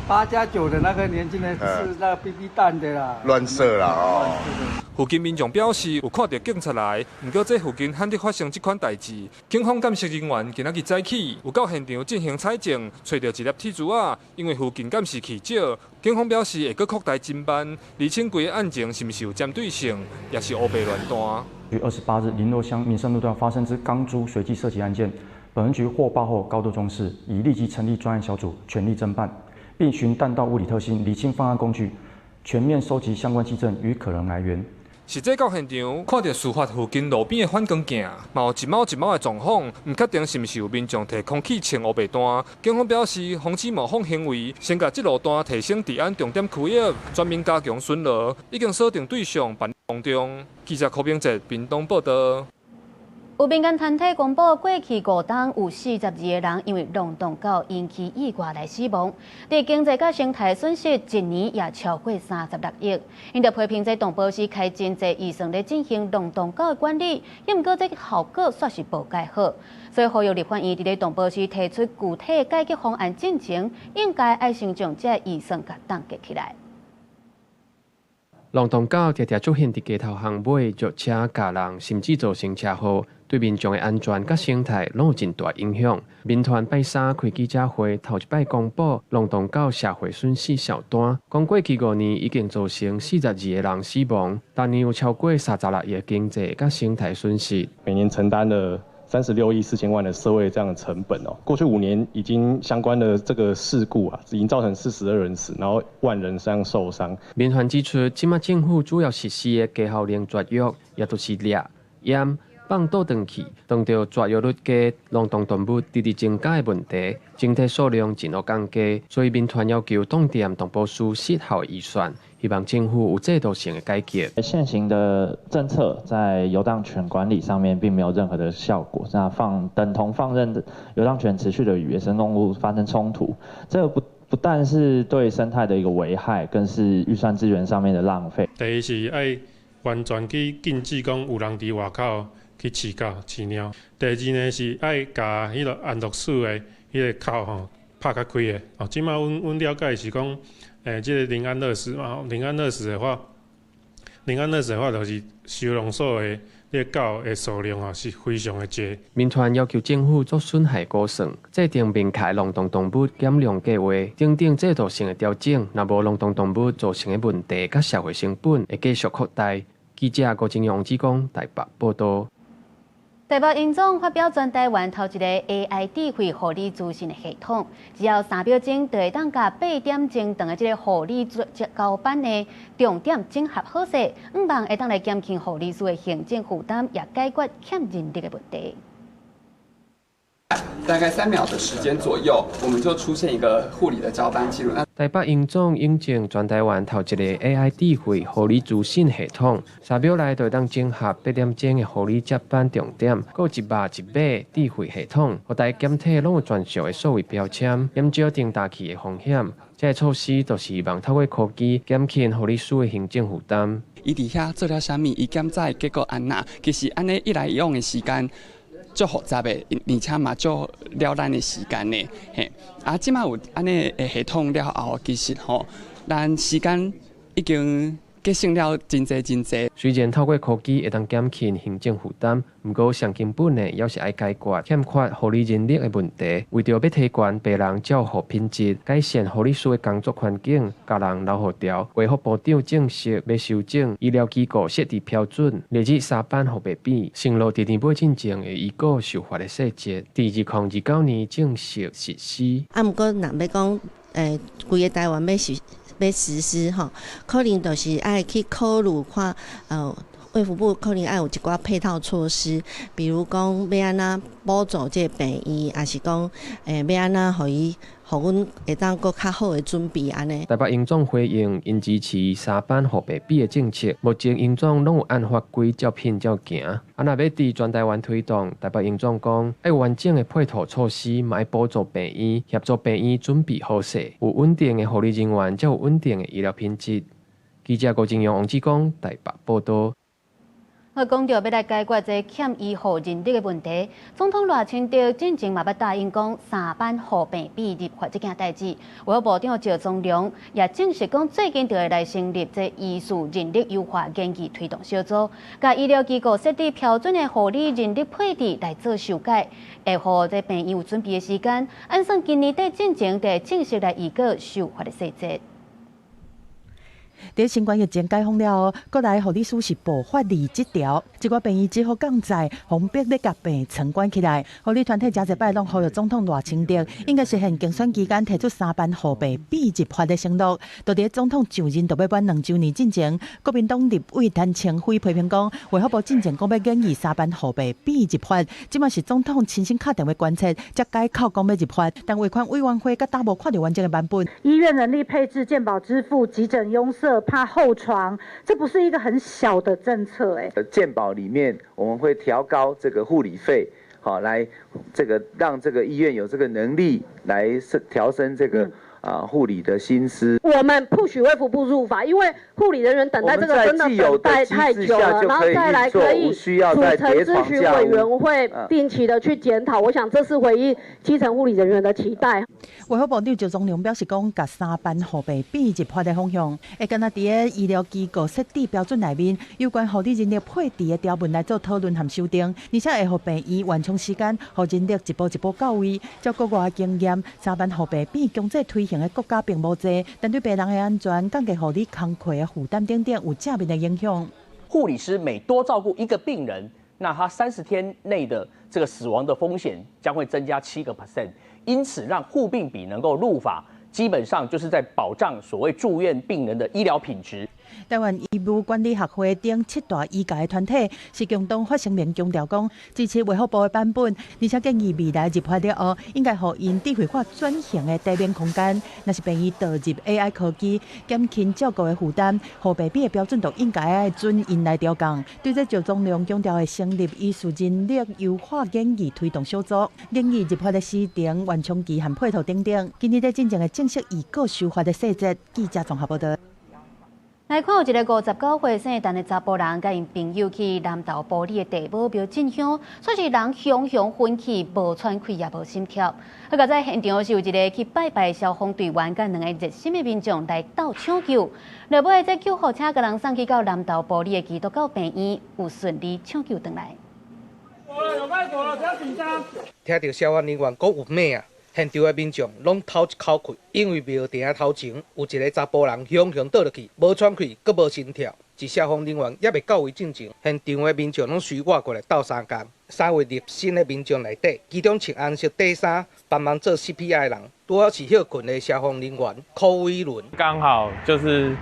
8加9的那個年輕人是那 BB 彈的啦，亂射啦哦。附近民眾表示有看著警察來，毋過這附近罕得發生這款代誌。警方鑑識人員今仔日早起有到現場進行採證，揣著一粒鐵珠仔，因為附近監視器少，警方表示會閣擴大偵辦，釐清規个案情是毋是有針對性，抑是烏白亂彈。於28日麟洛鄉民生路段發生之鋼珠隨機射擊案件，本分局獲報後高度重視，已立即成立專案小組，全力偵辦，並循彈道物理特性釐清犯案工具，全面收集相關跡證與可能來源。實際到現場，看著事發附近路邊的反光鏡，嘛有一貓一貓的狀況，毋確定是毋是有民眾提空氣槍烏白彈。警方表示，防止模仿行為，先共這路段提升治安重點區域，全面加強巡邏，已經鎖定對象辦理當中。記者柯明哲屏東報道。有民間團體公布，過去5冬有42個人因為浪蕩狗引起意外來死亡，佇經濟佮生態損失一年也超過36億。𪜶就批評這動保司開真濟預算咧進行浪蕩狗的管理，毋過這效果煞是無蓋好。所以呼籲立法院佇咧動保司提出具體解決方案進前，應該愛先將這預算共凍結起來。浪蕩狗常常出現佇街頭巷尾，著車軋人，甚至造成車禍，對民眾的安全佮生態攏有真大影響。民團拜三開記者會，頭一擺公布浪蕩狗社會損失數單，講過去5年已經造成42個人死亡，逐年有超過36億經濟佮生態損失。每年承擔了36億4千萬的社會這樣的成本哦。過去5年已經相關的這個事故啊，已經造成42人死，然後萬人這樣受傷。民團指出，這馬政府主要實施的家號令絕育，也就是掠。鹽放倒轉去，當著絕育率低、冷凍動物直直增加的問題，整體數量真予降低，所以民團要求凍店動保司失效預算，希望政府有制度性的改革。現行的政策在遊蕩犬管理上面並沒有任何的效果，那等同放任遊蕩犬持續的與野生動物發生衝突，這個不但是對生態的一個危害，更是預算資源上面的浪費。第一是愛完全去禁止講有人佇外口去飼狗、飼貓。第二呢是愛共彼个安樂死的彼个口吼拍較開的。哦，這馬阮了解是講，這个靈安樂死嘛，靈安樂死的話，靈安樂死的話，就是收容所的彼个狗的數量吼是非常的濟。民團要求政府做損害估算，制定明確冷凍動物減量計劃，等等制度性的調整。若無冷凍動物造成的問題，佮社會成本會繼續擴大。記者郭金陽、志剛台北報道。台北榮總發表全台灣頭一個 AI 智慧護理資訊的系統，只要3秒鐘就會當共8點鐘長的這个護理交班的重點整合好勢，向望會當來減輕護理師的行政負擔，也解決欠人力的問題。大概3秒的時間左右，我們就出現一個護理的交班記錄。台北榮總引進全台灣頭一个 AI 智慧護理資訊系統，3秒內就會當整合8點鐘的護理接班重點，閣一肉一碼智慧系統，予逐个檢體攏有專屬的數位標籤，減少重疊去的風險。這个措施就是希望透過科技減輕護理師的行政負擔。伊佇遐做了啥物？伊檢查的結果按怎？其實按呢一來一往的時間足複雜的，而且嘛足了咱的時間的，嘿。啊，這馬有按呢的系統了後，其實吼，咱時間已經節省了真濟真濟。雖然透過科技會當減輕行政負擔，毋過上根本的猶是愛解決欠缺護理人力的問題。為著欲提懸病人照護品質，改善護理師的工作環境，共人留予條。衛福部長正式欲修正醫療機構設置標準，列入三班護病比，承諾佇年尾進前會依稿修法的細節，佇2029年正式實施。啊，毋過若欲講，規个台灣欲實施吼，可能就是愛去考慮看，衛福部可能愛有一寡配套措施，比如講欲按怎補助這个病院，抑是講，欲按怎予伊，予阮會當閣較好的準備按呢。台北榮總回應，𪜶支持三班護病比的政策，目前榮總攏有按法規照品照行。啊，若欲佇全台灣推動，台北榮總講愛有完整的配套措施，嘛愛補助病院，協助病院準備好勢，有穩定的護理人員，才有穩定的醫療品質。記者郭金陽、王志剛台北報導。我講著欲來解決這欠醫護人力的問題，總統賴清德進前嘛捌答應講三班護病比立法這件代誌。衛福部長趙宗龍也證實講，最近就會來成立這醫事人力優化研議推動小組，共醫療機構設置標準的護理人力配置來做修改，會予這病院有準備的時間。按算今年底進前就會正式來預告修法的細節。佇新冠疫情解封了後，國內護理師是爆發離職潮，一寡病院只好降載，予逼咧共病床關起來。護理團體誠濟擺攏呼籲總統賴清德，應該實現競選期間提出三班護病比入法的承諾。就佇總統上任就欲滿2週年進前，國民黨立委陳清輝批評講，衛福部進前講欲研議三班護病比入法，這馬是總統親身敲電話關切，才改口講欲入法。但衛權委員會佮今無看著完整的版本。醫院人力配置、健保支付、急診壅塞。怕候床，這不是一個很小的政策欸。健保裡面我們會調高這個護理費，好來這個讓這個醫院有這個能力來調升這個護理的薪資。我們不許衛福部入法，因為護理人員等待這個真的等待太久了，然後再來可以組成諮詢委員會，定期的去檢討。我想這是回應基層護理人員的期待。衛福部長趙宗龍表示講，共三班護病比入法的方向，會敢若佇个醫療機構設置標準內面，有關護理人力配置的條文來做討論和修訂，而且會予病院緩衝時間，予人力一步一步到位。照國外的經驗，三班護病比強制推行的國家並無濟，但對病人的安全、降低護理工課的負擔等等有正面的影響。護理師每多照顧一個病人，那他30天內的這個死亡的風險將會增加7%。因此，讓護病比能夠入法，基本上就是在保障所謂住院病人的醫療品質。台灣醫務管理學會等七大醫界團體是共同發聲明強調講，支持衛福部的版本，而且建議未來入法了後，應該予𪜶智慧化轉型的體免空間。若是病院導入 AI 科技，減輕照顧的負擔，護病比的標準就應該愛準𪜶來調降。對這趙宗龍強調會成立醫事人力優化研議推動小組，研議入法的時程、緩衝期和配套等等。今日咧進前會正式預告修法的細節。記者綜合報導。來看有一个59歲姓陳的查埔人，佮𪜶朋友去南投埔里的地母廟進香，煞是人雄雄昏去，無喘氣也無心跳。好佳哉現場是有一个去拜拜的消防隊員，佮兩个熱心的民眾來鬥搶救。落尾這救護車共人送去到南投埔里的基督教病院，有順利搶救轉來。聽著消防人員講有咩啊？現場的民眾攏透一口氣，因為廟埕頭前有一个查埔人雄雄倒落去，無喘氣，閣無心跳。佇消防人員猶未到位進前，現場的民眾攏隨我過來鬥相共。三位熱心的民眾內底，其中穿紅色短衫幫忙做 CPR 的人，拄好是歇睏的消防人員柯偉倫。剛好就是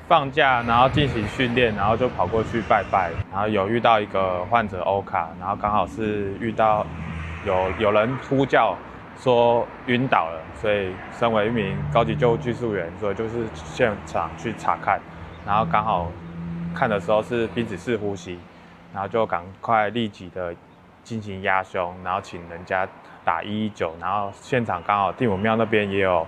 放假，然後進行訓練，然後就跑過去拜拜，然後有遇到一個患者歐卡，然後剛好是遇到有人呼叫。說暈倒了，所以身為一名高級救護技術員，所以就是現場去查看，然後剛好看的時候是濒死式呼吸，然後就趕快立即的進行壓胸，然後請人家打119，然後現場剛好地母廟那邊也有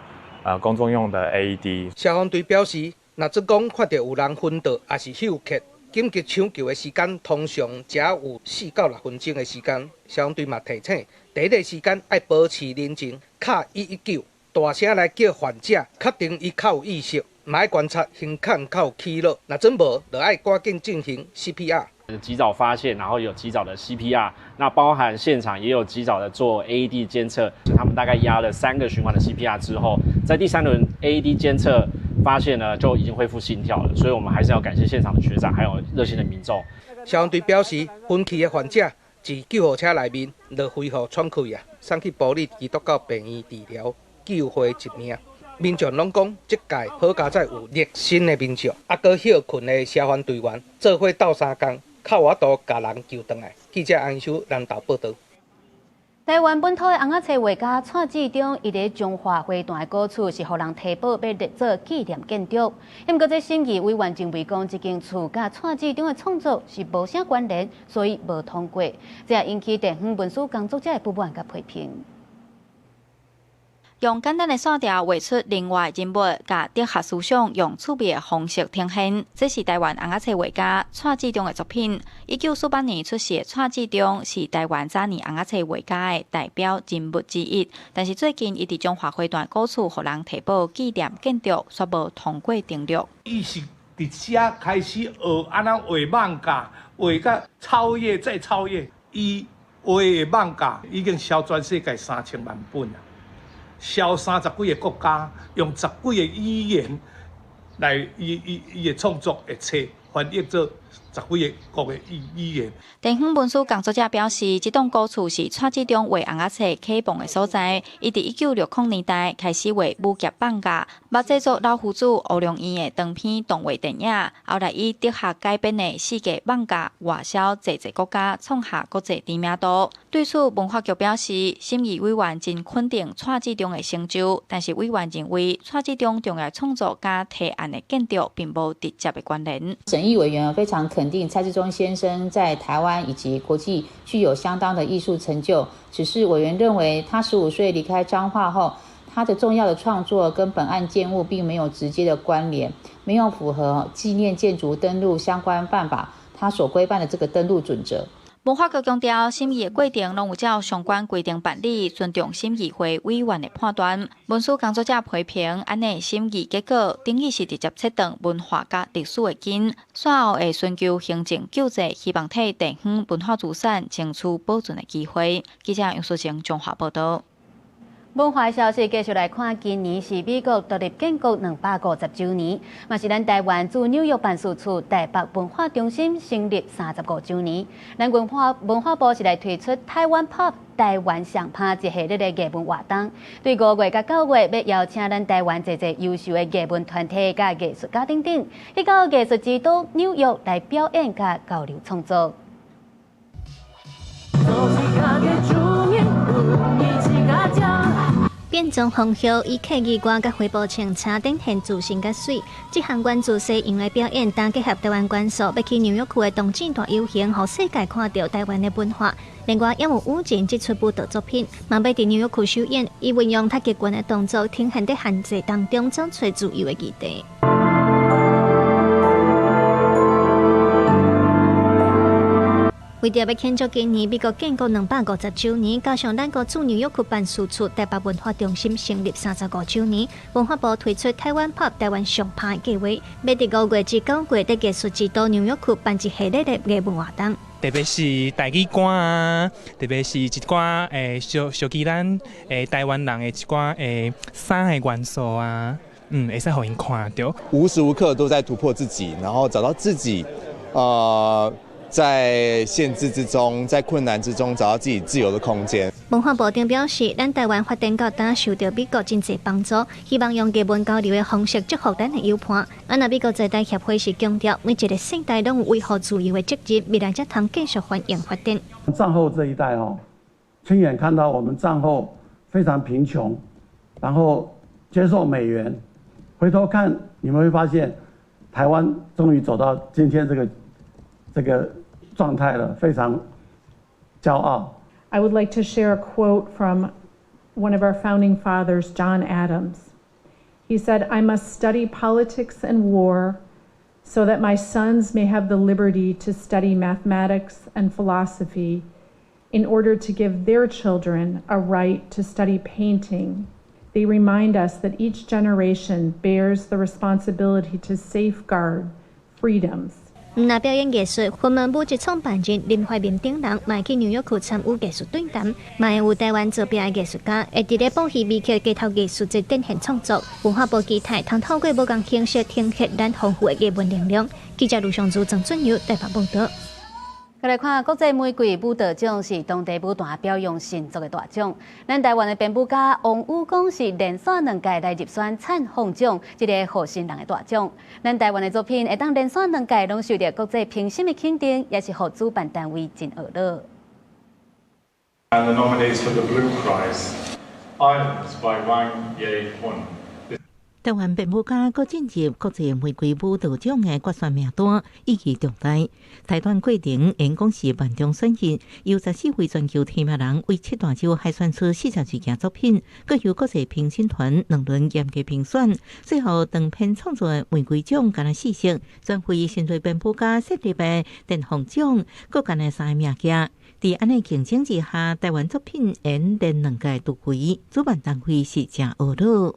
公眾用的 AED。消防隊表示，若真講看著有人昏倒，抑是休克，緊急搶救的時間通常只有4到6分鐘的時間。消防隊嘛提醒，第一个時間愛保持冷靜，敲119，大聲來叫患者，確定伊較有意識，嘛愛觀察胸腔較有起落，若真無，就愛趕緊進行 CPR。及早發現，然後有及早的 CPR，那包含現場也有及早的做 AED 監測，他們大概壓了3個循環的 CPR 之後，在第3輪 AED 監測發現呢，就已經恢復心跳了，所以我們還是要感謝現場的學長，還有熱心的民眾。消防隊表示，昏去的患者佇救護車內面就恢復喘氣啊，送去埔里基督教病院治療，救回一命。民眾攏講，這屆好佳哉有熱心的民眾，啊，閣歇睏的消防隊員做伙鬥相共，較有法度共人救轉來。記者安修南投報導。台灣本土的尪仔冊畫家蔡志忠，伊佇彰化花壇的古厝是予人提報欲列做紀念建築。毋過這審議委員認為講，這間厝佮蔡志忠的創作是無啥關聯，所以無通過。這也引起地方文史工作者的不滿佮批評。用簡單的線條畫出另外人物，共哲學思想用趣味的方式呈現。這是台灣尪仔冊畫家蔡志忠的作品。1948年出世的蔡志忠是台灣早年尪仔冊畫家的代表人物之一。但是最近，伊佇彰化花壇古厝，予人提報紀念建築，煞無通過登錄。伊是佇遮開始學按怎畫艋舺，畫甲超越再超越。伊畫的艋舺已經銷全世界3000萬本啊！銷30幾个國家，用十幾个語言來伊的創作的冊翻譯做十幾个國的語言。地方文史工作者表示，這棟古厝是蔡志忠畫尪仔冊啟蒙的所在。伊佇1960年代開始畫武俠艋舺，捌製作老夫子烏龍院的長篇動畫電影。後來以哲學改編的世界艋舺外銷濟濟國家，創下國際知名度。對此，文化局表示，審議委員真肯定蔡志忠的成就，但是委員認為蔡志忠重要創作佮提案的建築並無直接的關聯。審議委員非常肯定蔡志忠先生在台灣以及國際具有相當的藝術成就，只是委員認為他15歲離開彰化後，他的重要的創作跟本案建物並沒有直接的關聯，沒有符合紀念建築登錄相關辦法，他所規範的這個登錄準則。文化局強調，審議的過程攏有照相關規定辦理，尊重審議會委員的判斷。文史工作者批評，按呢審議結果等於是直接切斷文化佮歷史的根。煞後會尋求行政救濟，希望替地方文化資產爭取保存的機會。記者楊淑晴彰化報導。文化消息繼續來看，今年是美國獨立建國250週年，嘛是咱台灣駐紐約辦事處台北文化中心成立35週年。咱文化部是來推出台灣 Pop 台灣上拍一系列的藝文活動，對5月佮9月欲邀請咱台灣濟濟優秀的藝文團體佮藝術家等等，去到藝術之都紐約來表演佮交流創作。變裝皇后以客語歌佮回部穿插展現自信佮媠，這項關注西洋的表演，當結合台灣元素，欲去紐約區的動靜大遊行，予世界看著台灣的文化。另外，也有舞前這齣舞蹈作品，嘛欲佇紐約區首演，伊運用太極拳的動作，呈現佇限制當中找出自由的議題。為著欲慶祝今年美國建國250週年，加上咱國駐紐約區辦事處台北文化中心成立35週年，文化部推出台灣 Pop 台灣上拍的計劃，欲佇5月至9月佇藝術之都紐約區辦一系列的藝文活動。特別是台語歌啊，特別是一寡小小記咱台灣人的一寡衫的元素啊，會使予𪜶看著。無時無刻都在突破自己，然後找到自己，在限制之中，在困難之中，找到自己自由的空間。文化部長表示，咱台灣發展到今受著美國真濟幫助，希望用藝文交流的方式祝福咱的友伴。啊，若美國在台協會是強調，每一個世代攏有維護自由的責任，未來才通繼續繁榮發展。戰後這一代哦，親眼看到我們戰後非常貧窮，然後接受美元，回頭看你們會發現，台灣終於走到今天這個狀態了，非常驕傲。 I would like to share a quote from one of our founding fathers, John Adams. He said, "I must study politics and war so that my sons may have the liberty to study mathematics and philosophy in order to give their children a right to study painting." They remind us that each generation bears the responsibility to safeguard freedoms. 毋但表演藝術，雲門舞集創辦人林懷民等人，嘛會去紐約區參與藝術對談，嘛會有台灣造壁的藝術家，會佇咧布希米克街頭藝術節展現創作。文化部期待通透過無仝形式呈現咱豐富的藝文能量。記者盧尚珠、曾俊友台北報導。來看國際玫瑰舞蹈獎是當地舞壇表揚神作的大獎。咱台灣的編舞家王宇光是連續兩屆來入選燦鳳獎這个予新人的大獎。咱台灣的作品會當連續兩屆攏受著國際評審的肯定，也是予主辦單位真懊惱。 And the nominees for the Blue Prize, Islands by Wang Ye-hun. 台灣編舞家閣進入國際玫瑰舞蹈獎的決選名單，意義重大。篩選過程應講是萬中選一，由14位全球提名人為七大洲海選出42件作品，閣由國際評審團兩輪嚴格評選，最後長篇創作的玫瑰獎干焦四席，專為新銳編舞家設立的電鳳獎，閣干焦三个名額。佇按呢競爭之下，台灣作品連兩屆入圍，主辦單位是誠懊惱。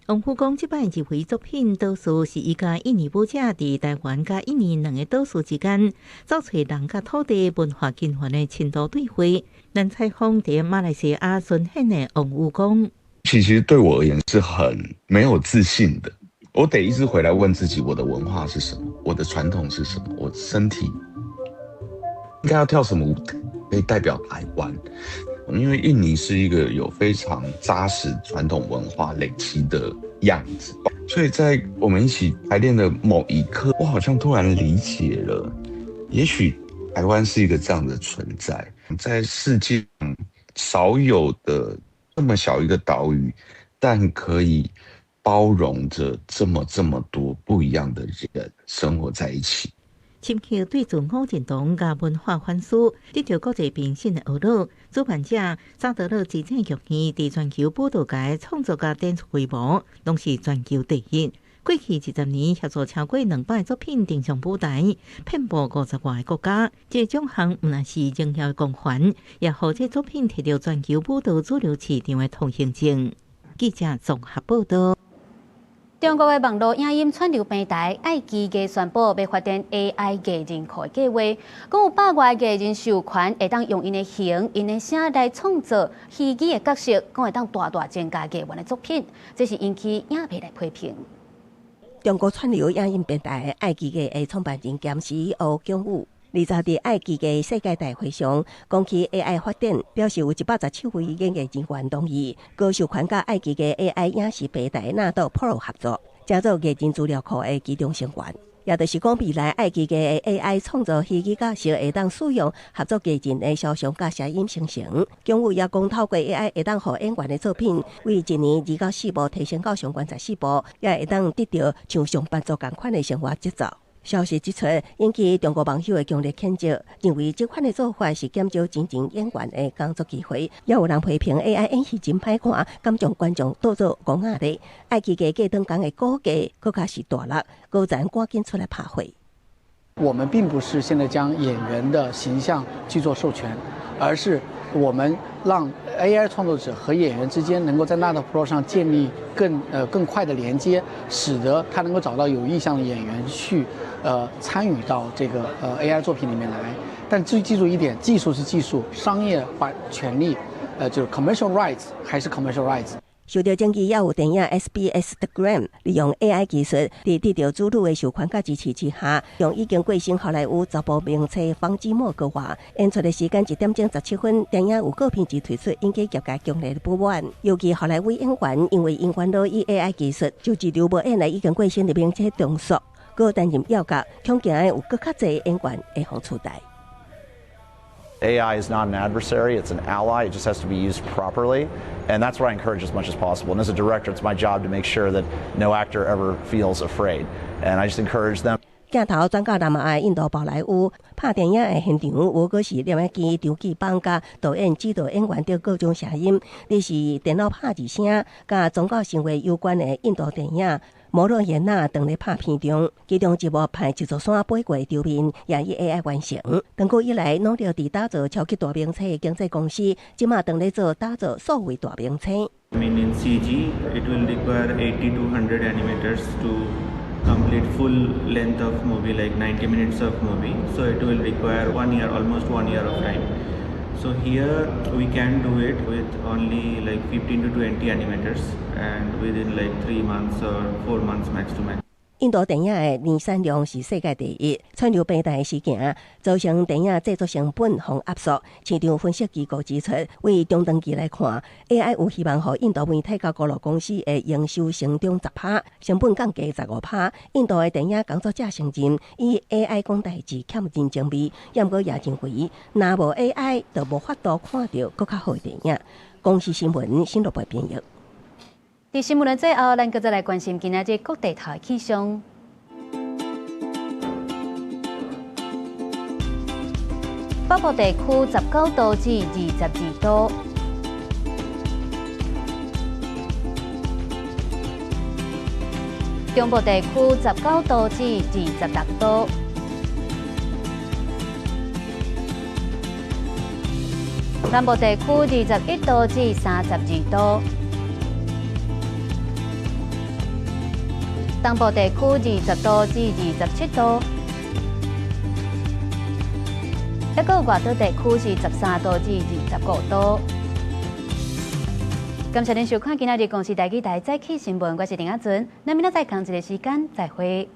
王富講，這擺入圍作品多數是伊佮印尼舞者佇台灣佮印尼兩个島嶼之間，走揣人佮土地文化根源的深度對話。咱採訪佇馬來西亞巡演的王宇光，其實對我而言是很沒有自信的，我得一直回來問自己：我的文化是什麼？我的傳統是什麼？我身體應該要跳什麼舞可以代表台灣？因為印尼是一個有非常紮實傳統文化累積的樣子，所以在我們一起排練的某一刻，我好像突然理解了，也許台灣是一個這樣的存在，在世界上少有的這麼小一個島嶼，但可以包容着這麼這麼多不一樣的人生活在一起。深刻對自我認同佮文化反思，得著國際評審的懊惱。主辦者薩德勒資產劇院佇全球舞蹈界創作佮展出規模，攏是全球第一。過去20年協助超過200作品登上舞台，遍佈50外个國家。這個獎項毋但是榮耀的光環，也予這作品摕著全球舞蹈主流市場的通行證。記者綜合報導。中國的網路影音串流平台愛奇藝宣布，欲發展 AI 藝人庫的計劃，講有百外藝人授權，會當用𪜶的形、𪜶的聲來創造虛擬的角色，講會當大大增加藝員的作品，這是引起影迷來批評。中國串流影音平台愛奇藝的創辦人兼 CEO 蔣宇，二十佇愛奇藝世界大會上講起 AI 發展，表示有117位演藝人員同意，閣授權佮愛奇藝 AI 影視平台納豆 Pro 合作，成做藝人資料庫的其中成員。也就是講，未來愛奇藝的 AI 創造虛擬角色會當使用合作藝人的肖像佮聲音生成。蔣宇也講，透過 AI 會當予演員的作品，為一年2到4部提升到上懸14部，也會當得著像上班族仝款的生活節奏。消息一出，引起中國網友的強烈譴責，認為這款的做法是減少真正演員的工作機會。也有人批評 AI 演戲真歹看，敢將觀眾當做戇仔咧。愛奇藝過轉工的股價閣較是大落，高層趕緊出來拍火。我們並不是現在將演員的形象去做授權，而是我們讓 AI 創作者和演員之間能夠在納豆 Pro 上建立更快的連接，使得他能夠找到有意向的演員去參與到這個AI 作品裡面來。但記住一點，技術是技術，商業版權利，就是 commercial rights 還是 commercial rights。受著爭議，也有電影 SBS The Gram 利用 AI 技術，佇得著子女的授權佮支持之下，用已經過身好萊塢查埔名妻方基莫格華演出的時間1點鐘17分，電影預告片一推出，引起業界強烈的不滿。尤其好萊塢演員因為𪜶煩惱以 AI 技術就一場無演來已經過身的名妻重塑，閣擔任要角，恐驚有閣較濟演員會予取代。 AI is not an adversary, it's an ally. It just has to be used properly. And that's what I encourage as much as possible. And as a director, it's my job to make sure that no actor ever feels afraid. And I just encourage them. 鏡頭轉到南亞印度寶萊塢拍電影的現場，有閣是攝影機張繼邦佮導演指導演員著各種聲音，你是電腦拍字聲，佮宗教行為有關的印度電影《摩洛耶娜》當咧拍片中，其中一幕拍一座山飛過的場面，也以 AI 完成。長久以來努力佇打造超級大明星的經紀公司，這馬當咧做打造數位大明星。 I mean, in CG, it will require 80 to 100 animators to complete full length of movie, like 90 minutes of movie. So it will require one year, almost one year of time. So here we can do it with only like 15 to 20 animators and within like 3 months or 4 months max to max. 印度電影的年產量是世界第一，串流平台事件造成電影製作成本予壓縮。市場分析機構指出，為中長期來看，AI 有希望予印度媒體佮娛樂公司的營收成長10趴，成本降低15趴。印度的電影工作者承認，以 AI 講代誌欠人情味，毋過也認為，若無 AI 就無法度看著閣較好的電影。公視新聞新羅編譯。佇新聞的最後，咱閣再來關心今仔日各地頭的氣象。北部地區19度至22度，中部地區19度至26度，南部地區21度至32度。東部地區20度至27度，抑閣外島地區是13度至25度。感謝您收看今仔日公視台語台早起新聞，我是林阿純，咱明仔載仝一个時間再會。